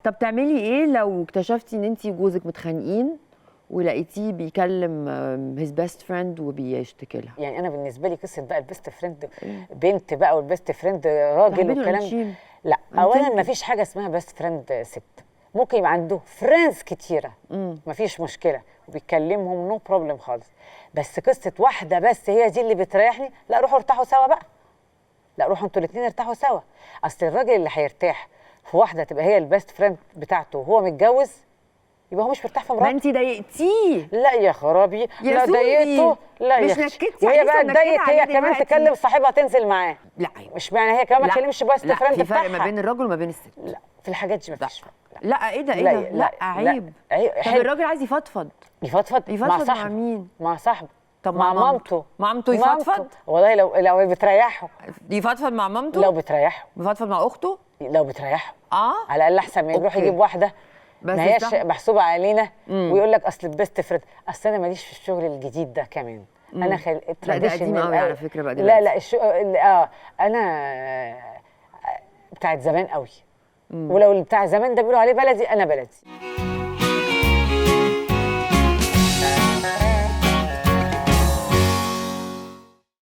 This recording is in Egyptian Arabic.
طب تعملي ايه لو اكتشفتي ان انت وجوزك متخانقين ولقيتيه بيكلم his best friend وبيشتكي لها؟ يعني انا بالنسبة لي قصة بقى ال best friend بنت بقى وال best friend راجل صاحبته والكلام. الأنشيم. لا، اولا أنتم. ما فيش حاجة اسمها best friend ست، ممكن يبقى عنده friends كتيره، ما فيش مشكله، وبيكلمهم no problem خالص، بس قصة واحدة بس هي دي اللي بتريحني، لا، روحوا ارتاحوا سوا بقى، لا، روحوا انتوا الاثنين ارتاحوا سوا. اصل الراجل اللي هيرتاح في واحدة تبقى هي ال best friend بتاعته وهو متجوز، يبقى هو مش مرتاح في ما مراته. انت ضايقتيه. لا يا خرابي. يا لا. سوزي، ضايقته؟ لا مش يا اختي. نكدتي وهي عليه؟ بقى لسه منكدة اتضايقت هي عليه كمان دلوقتي. تكلم صاحبها تنزل معاه. لا، أيوة. مش معنى هي كمان ما لا، تكلمش best لا، friend في فرق ما بتاعها. بين الرجل وما بين الست. لا، في الحاجات دي ما فيش فرق. لا، ايه ده؟ ايه لا، ده؟ لا، لا، لا. عيب. عيب. طب حلو. الراجل عايز يفضفض. يفضفض مع يفضفض مع صاحبه. مين؟ مع صاحبه. طب مع مع مامته. مامته يفضفض؟ والله لو بتريحه. يفضفض مع مامته؟ لو بتريحه. يفضفض مع اخته؟ لو بتريحه. على الاقل احسن ما يروح يجيب واحدة بس ما هياش محسوبة علينا ويقول لك اصل ال best friend، اصل انا ماليش في الشغل الجديد ده كمان، انا لا، ده قديم traditional قوي على فكرة بقى لا. دلوقتي. لا، انا بتاعت زمان قوي، ولو بتاع زمان ده بيقولوا عليه بلدي، انا بلدي.